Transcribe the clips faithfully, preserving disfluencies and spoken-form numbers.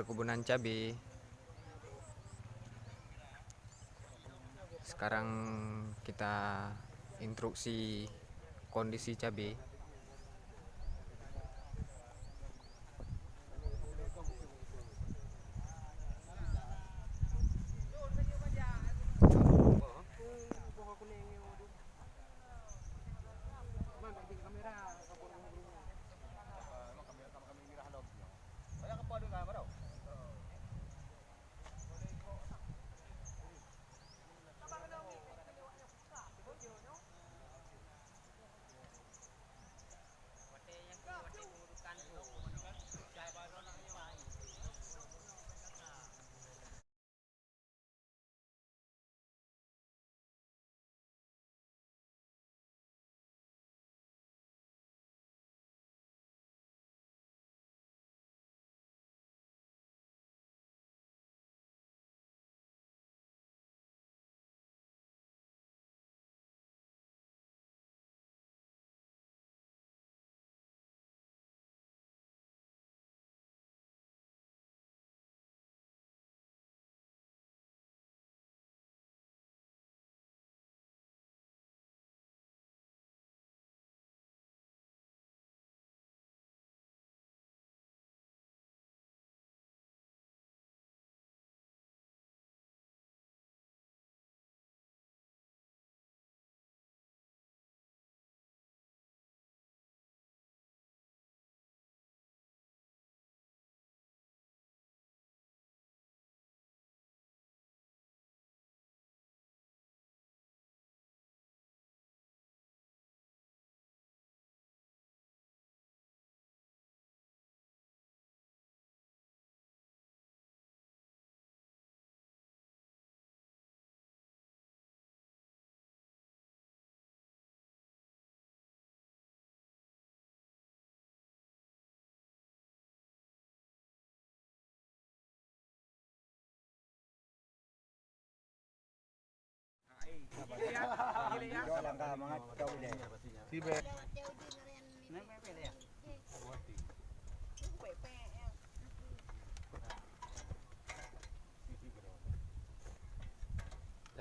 Perkebunan cabe. Sekarang kita instruksi kondisi cabe.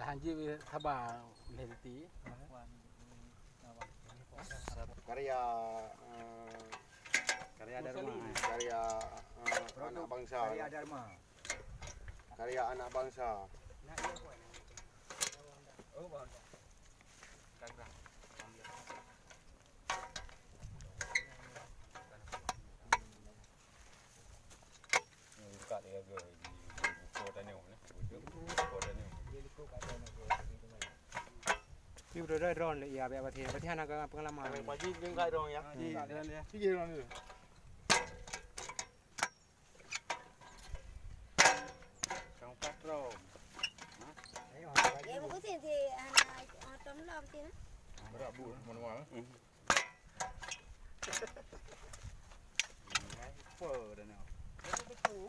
Dah hanji saba leh titi. Karya, eh, karya Dharma. Karya, eh, anak bangsa. Karya Dharma. Karya anak bangsa. Tapi udah drone lé, ya, biar berarti, berarti hana ke pengalaman. Pagi mungkin kat drone ya. Iya, drone ya. Tiga drone tu. Kang Patron. Ya, bagus sih, si anak otom lah, betul, nah. Berat bu, manual. Apa dah nak? Itu betul.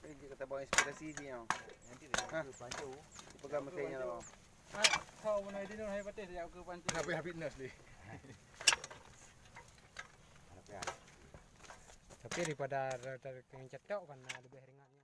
Ini kita bawa inspirasi je, ya. Nanti dia pancu. Pegang mesinnya lah. Kau mana dia, hai, patih, dia ke pancu. Nak payah fitness ni. Tapi daripada rata-rata yang cetok kan, lebih ringan.